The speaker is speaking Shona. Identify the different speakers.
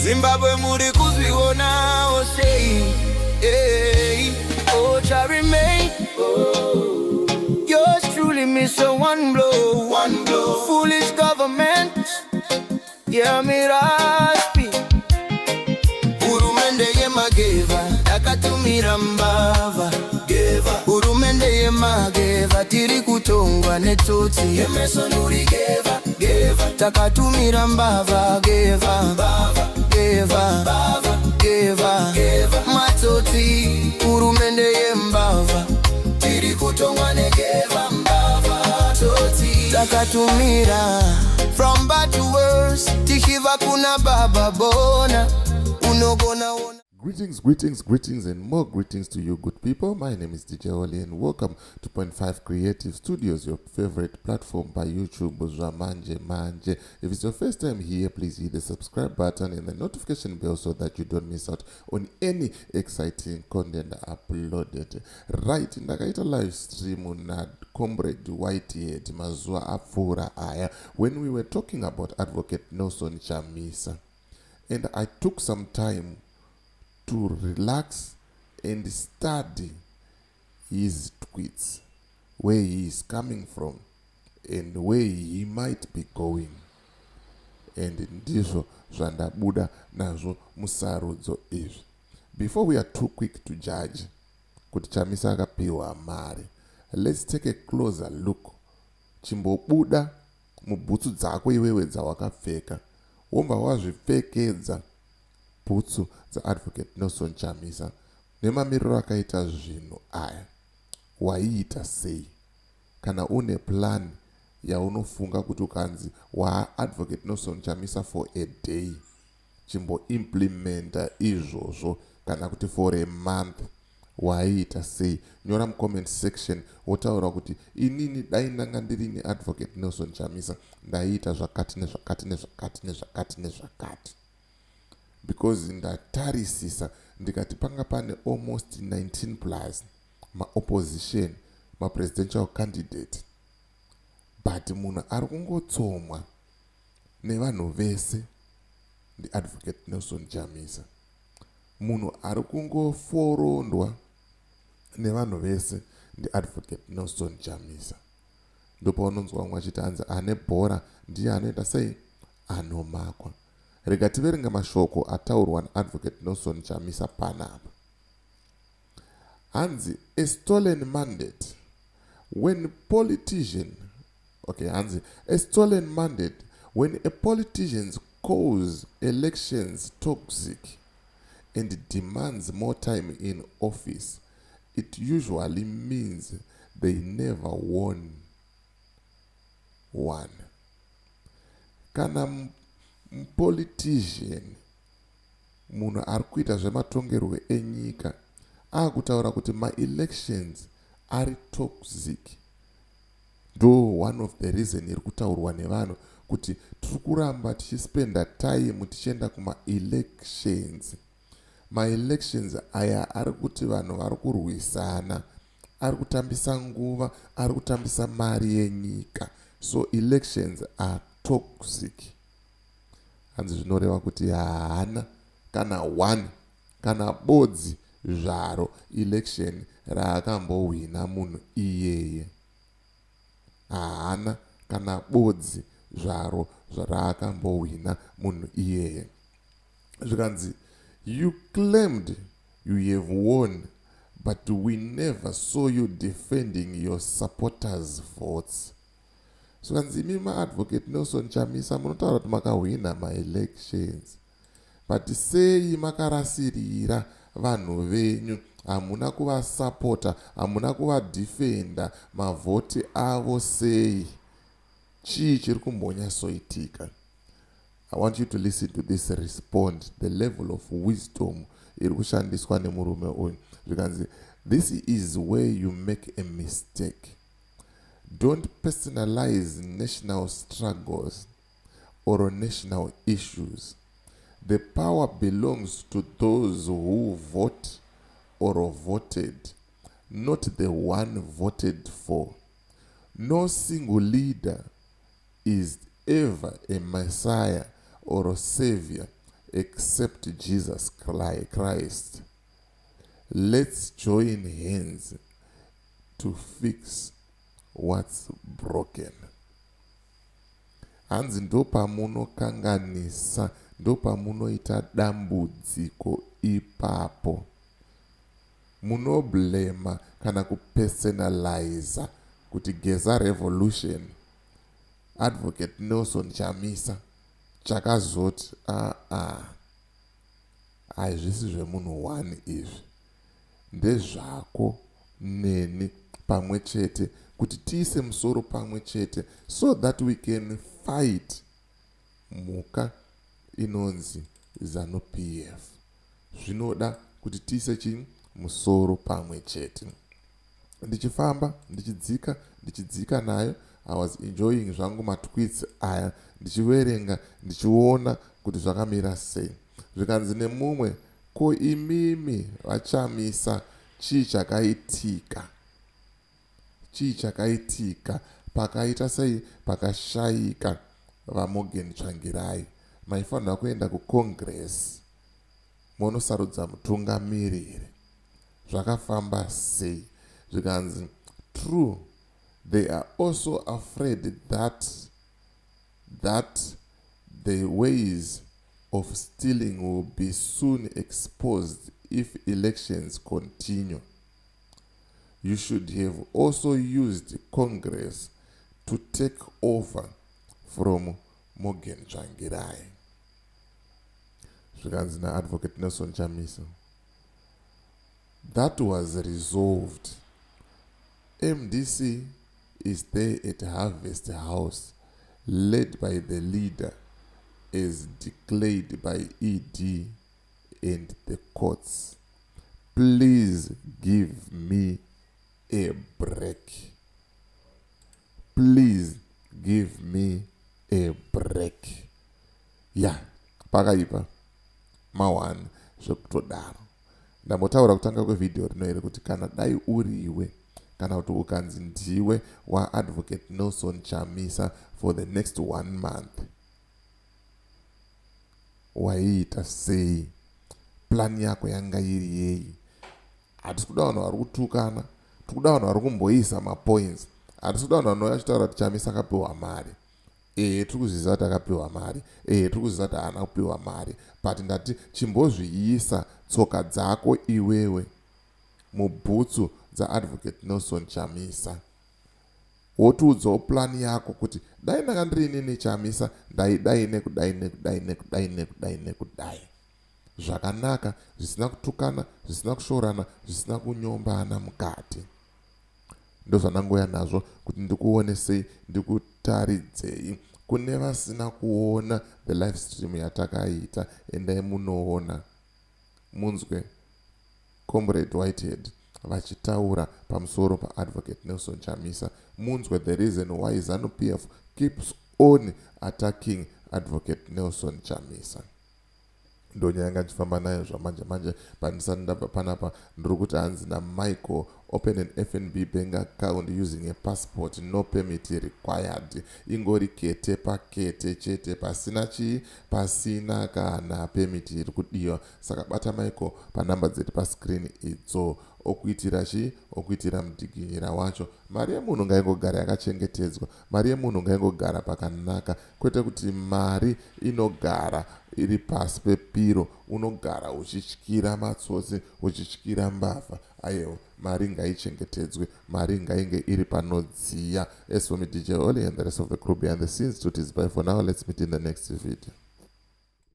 Speaker 1: Zimbabwe, muri kuzvionawo sei? Hey, oh, remain. Yours truly miss a one blow. One blow. Foolish government. Yeah, miraspi. Hurumende yemageva yakatumira mbavha. Hurumende yemageva, tiri kutongwa netsotsi. Takatumira mbavha geva geva geva matsotsi. Hurumende yembavha, tiri kutongwa negeva mbavha tsotsi. Takatumira from bad to worse, tichibva kuna Baba Bona unogona ona.
Speaker 2: Greetings, greetings, greetings, and more greetings to you, good people. My name is DJ Oli, and welcome to Point 5 Creative Studios, your favorite platform by YouTube, Manje Manje. If it's your first time here, please hit the subscribe button and the notification bell so that you don't miss out on any exciting content uploaded. Right, ndakaita live stream na Comrade Whitehead mazuva apfuura aya when we were talking about Advocate Nelson Chamisa. And I took some time to relax and study his tweets, where he is coming from and where he might be going. And ndizvo zvandabuda nazvo musarudzo izvi. Before we are too quick to judge kuti Chamisa akapiwa mari, let's take a closer look. Chimbobuda mubhutsu dzako iwewe dzawakapfeka, wobva wazvipfekedza bhutsu dzaAdvocate Nelson Chamisa. Nemamiriro akaita zvinhu aya, waiita sei? Kana une plan yaunofunga kuti ukanzi waAdvocate Nelson Chamisa for a day, chimboimplementa izvozvo, kana kuti for a month, waiita sei? Nyora mucomment section, wotaura kuti inini dai ndanga ndiri neAdvocate Nelson Chamisa, ndaiita zvakati nezvakati nezvakati nezvakati nezvakati, because ndatarisisa ndikati panga pane almost 19 plus maopposition mapresidential candidate, but munhu ari kungotsomwa nevanhu vese ndiAdvocate Nelson Chamisa. Munhu ari kungoforondwa nevanhu vese ndiAdvocate Nelson Chamisa. Ndopaunonzwa vamwe vachiti hanzi ane bhora ndiye anoita sei, anomakwa. Rega tiverenga mashoko ataurwa naAdvocate Nelson Chamisa panapa. Hanzi, "A stolen mandate when politician," okay, hanzi, "A stolen mandate: when a politicians calls elections toxic and demands more time in office, it usually means they never won one." Kana mupolitician, munhu ari kuita zvematongerwo enyika, akutaura kuti maelections ari toxic, ndo one of the reason iri kutaurwa nevanhu kuti tiri kuramba tichispenda time tichienda kumaelections. Maelections aya ari kuti vanhu vari kurwisana, ari kutambisa nguva, ari kutambisa mari yenyika, so elections are toxic. Hanzi zvinoreva kuti haana kana one, kana bodzi zvaro election raakambohwina munhu iyeye. Haana kana bodzi zvaro raakambohwina munhu iyeye. Zvikanzi, "You claimed you have won, but we never saw you defending your supporters' votes." Zvikanzi, imi maAdvocate Nelson Chamisa munotaura kuti makahwina maelections, but sei makarasirira vanhu venyu? Hamuna kuvasapota, hamuna kuvadhifenda mavhoti avo. Sei? Chii chiri kumbonyatsoitika? I want you to listen to this respond, the level of wisdom iri kushandiswa nemurume uyu. Zvikanzi, "This is where you make a mistake. Don't personalize national struggles or national issues. The power belongs to those who vote or voted, not the one voted for. No single leader is ever a messiah or a savior. Accept Jesus Christ. Let's join hands to fix what's broken. Hanzi ndopamunokanganisa, ndopamunoita dambudziko ipapo. Munoblema kana kupersonaliza kuti Geza Revolution, Advocate Nelson Chamisa chakazoti aa, hazvisi zvemunhu one izvi, ndezvako neni pamwe chete, kuti tiise musoro pamwe chete so that we can fight mhuka inonzi ZANU PF. Zvinoda kuti tiise chii? Musoro pamwe chete. Ndichifamba ndichidzika, ndichidzika nayo, I was enjoying zvangu matweets aya, ndichiverenga, ndichiona kuti zvakamira sei. Zvikanzi nemumwe, "Ko imimi vaChamisa, chii chakaitika? Chii chakaitika? Pakaita sei pakashayika vaMorgan Tsvangirai? Maifanira kuenda kucongress monosarudza mutungamiriri. Zvakafamba sei?" Zvikanzi, "True, they are also afraid that the ways of stealing will be soon exposed if elections continue. You should have also used Congress to take over from Morgan Tsvangirai." Zvikanzi naAdvocate Nelson Chamisa, "That was resolved. MDC is there at Harvest House, led by the leader as declared by ED and the courts. Please give me a break. Please give me a break." Ya, pakaipa ma1 zvekutodaro. Ndambotaura kutanga kwevhidhiyo rino here kuti kana dai uriwe, kana kuti ukanzi ndiwe waAdvocate Nelson Chamisa for the next one month, waiita sei? Plan yako yanga iri yei? Hatisi kuda vanhu vari kutukana, tikuda vanhu vari kumboisa mapoints. Hatisi kuda vanhu vanouya vachitaura kuti Chamisa akapiwa mari. Ehe, tiri kuzviziva kuti akapiwa mari. Ehe, tiri kuziva kuti haana kupiwa mari, but ndati chimbozviisa tsoka dzako iwewe mubhutsu dzaAdvocate Nelson Chamisa, wotiudzawo plan yako kuti dai ndanga ndiri inini Chamisa, ndaidai nekudai, nekudai, nekudai, nekudai, nekudai. Zvakanaka, zvisina kutukana, zvisina kushorana, zvisina kunyombana mukati. Ndozvandangoya nazvo kuti ndikuonesei, ndikutaridzei. Kune vasina kuona the live stream yatakaita, endai munoona, munzwe Comrade Whitehead vachitaura pamusoro paAdvocate Nelson Chamisa, munzwe the reason why ZANU PF keeps on attacking Advocate Nelson Chamisa. Ndonyaya yanga ndichifamba nayo zvamanje manje. Pandisati ndabva panapa, ndiri kuti hanzi naMichael, "Open an FNB bank account using a passport, no permit required." Ingori kete pakete chete, pasina chii, pasina kana permit iri kudiwa. Saka bata Michael panhamba dziri pascreen idzo, okuitira chii? Okuitira mudhiginyira wacho. Mari yemunhu ngaingogara yakachengetedzwa, mari yemunhu ngaingogara pakanaka, kwete kuti mari inogara iri pasi pepiro, unogara uchityira matsotsi, uchityira mbavha. Aiwa, mari ngaichengetedzwe, mari ngainge iri panodziya. As for me, DJ Oli, and the rest of the crew behind the scenes, to is bye for now. Let's meet in the next video.